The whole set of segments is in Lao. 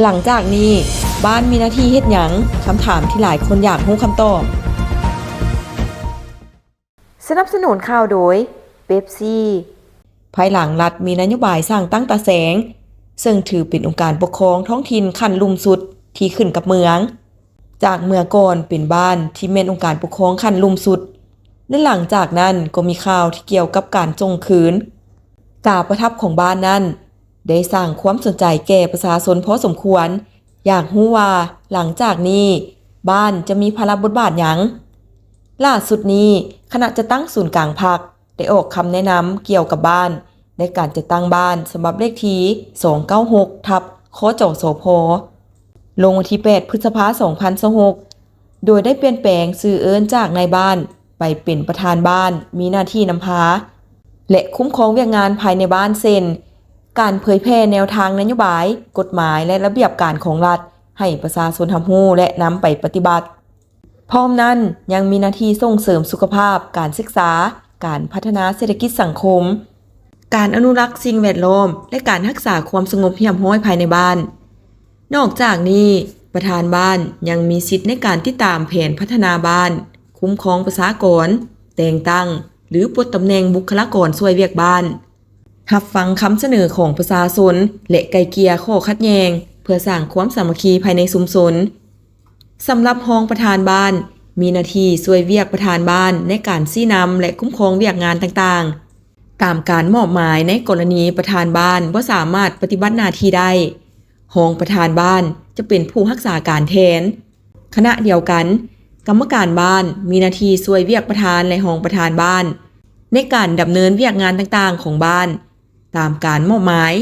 ຫຼັງຈາກນີ້ ບ້ານມີໜ້າທີ່ເຮັດຫຍັງ? ຄຳຖາມທີ່ຫຼາຍຄົນຢາກຮູ້ຄຳຕອບ. ສະໜັບສະໜູນຂ່າວໂດຍ ເປັບຊີ. ພາຍຫຼັງລັດມີນະໂຍບາຍສ້າງຕັ້ງຕາແສງ, ເຊິ່ງຖືເປັນອົງການປົກຄອງທ້ອງຖິ່ນຂັ້ນລຸ່ມສຸດທີ່ຂຶ້ນກັບເມືອງ. ຈາກເມື່ອກ່ອນເປັນບ້ານທີ່ແມ່ນອົງການປົກຄອງຂັ້ນລຸ່ມສຸດ ແລະ ຫຼັງຈາກນັ້ນກໍມີຂ່າວທີ່ກ່ຽວກັບການສົ່ງຄືນ. ຕາປະທັບຂອງບ້ານນັ້ນ ໄດ້ສ້າງຄວາມສົນໃຈແກ່ປະຊາຊົນພໍສົມຄວນ, ຢາກຮູ້ວ່າຫຼັງຈາກນີ້ບ້ານຈະມີພາລະບົດບາດຫຍັງ? ຫຼ້າສຸດນີ້ ຄະນະຈັດຕັ້ງສູນກາງພັກ ໄດ້ອອກຄຳແນະນຳກ່ຽວກັບບ້ານ ແລະ ການຈັດຕັ້ງບ້ານສະບັບເລກທີສອງເກົ້າຫົກ ທັບ ຄຈສພ ລົງວັນທີແປດ ພຶດສະພາ ສອງພັນຊາວຫົກ ໂດຍໄດ້ປ່ຽນແປງຊື່ເອີ້ນຈາກນາຍບ້ານໄປເປັນປະທານບ້ານ ມີໜ້າທີ່ນຳພາ ແລະ ຄຸ້ມຄອງວຽກງານພາຍໃນບ້ານ ເຊັ່ນ ການເຜີຍແຜ່ແນວທາງນະໂຍບາຍ, ກົດໝາຍ ແລະ ລະບຽບການຂອງລັດ ໃຫ້ປະຊາຊົນຮັບຮູ້ ແລະ ນຳໄປປະຕິບັດ. ພ້ອມນັ້ນຍັງມີໜ້າທີ່ສົ່ງເສີມສຸຂະພາບ, ການສຶກສາ, ການພັດທະນາເສດຖະກິດສັງຄົມ, ການອະນຸລັກສິ່ງແວດລ້ອມ ແລະ ການຮັກສາຄວາມສະຫງົບຮຽບຮ້ອຍພາຍໃນບ້ານ. ນອກຈາກນີ້, ປະທານບ້ານຍັງມີສິດໃນການຕິດຕາມແຜນພັດທະນາບ້ານ, ຄຸ້ມຄອງປະຊາກອນ, ແຕ່ງຕັ້ງ ຫຼື ປົດຕຳແໜ່ງບຸກຄະລາກອນຊ່ວຍວຽກບ້ານ. ຮັບຟັງຄຳສະເໜີຂອງປະຊາຊົນ ແລະ ໄກ່ເກ່ຍຂໍ້ຂັດແຍ່ງ ເພື່ອສ້າງຄວາມສາມັກຄີພາຍໃນຊຸມຊົນ. ສຳລັບຮອງປະທານບ້ານ ມີໜ້າທີ່ຊ່ວຍວຽກປະທານບ້ານໃນການຊີ້ນຳ ແລະ ຄຸ້ມຄອງວຽກງານຕ່າງໆ ຕາມການມອບໝາຍ. ໃນກໍລະນີປະທານບ້ານບໍ່ສາມາດປະຕິບັດໜ້າທີ່ໄດ້, ຮອງປະທານບ້ານຈະເປັນຜູ້ຮັກສາການແທນ. ຂະນະດຽວກັນ, ກຳມະການບ້ານມີໜ້າທີ່ຊ່ວຍວຽກປະທານ ແລະ ຮອງປະທານບ້ານ ໃນການດຳເນີນວຽກງານຕ່າງໆຂອງບ້ານຕາມການມອບໝາຍ,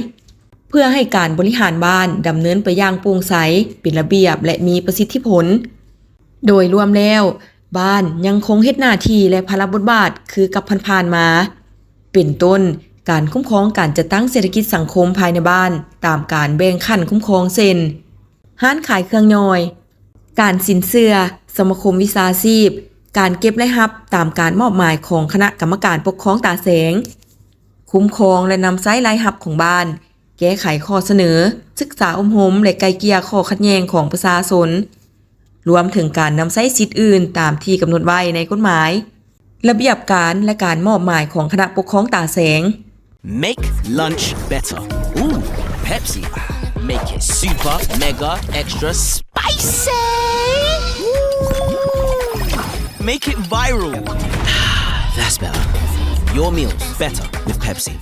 ເພື່ອໃຫ້ການບໍລິຫານບ້ານດຳເນີນໄປຢ່າງໂປ່ງໃສ, ເປັນລະບຽບ ແລະ ມີປະສິດທິຜົນ. ໂດຍລວມແລ້ວ, ບ້ານຍັງຄົງເຮັດໜ້າທີ່ ແລະ ພາລະບົດບາດຄືກັບຜ່ານໆມາ, ເປັນຕົ້ນ ການຄຸ້ມຄອງການຈັດຕັ້ງເສດຖະກິດສັງຄົມພາຍໃນບ້ານຕາມການແບ່ງຂັ້ນຄຸ້ມຄອງ ເຊັ່ນ ຮ້ານຂາຍເຄື່ອງຍ່ອຍ, ການສິນເຊື່ອ, ສະມາຄົມວິຊາຊີບ, ການເກັບລາຍຮັບຕາມການມອບໝາຍຂອງຄະນະກຳມະການປົກຄອງຕາແສງ, ຄຸ້ມຄອງ ແລະ ນຳໃຊ້ລາຍຮັບຂອງບ້ານ, ແກ້ໄຂຂໍ້ສະເໜີ, ສຶກສາອົບຮົມ ແລະ ໄກ່ເກ່ຍຂໍ້ຂັດແຍ່ງຂອງປະຊາຊົນ, ລວມເຖິງການນຳໃຊ້ສິດອື່ນຕາມທີ່ກຳນົດໄວ້ໃນກົດໝາຍ, ລະບຽບການ ແລະ ການມອບໝາຍຂອງຄະນະປົກຄອງຕາແສງ. Make lunch better. Ooh, Pepsi. Make it super, mega, extra spicy. Ooh. Make it viral. That's better. Your meals better with Pepsi.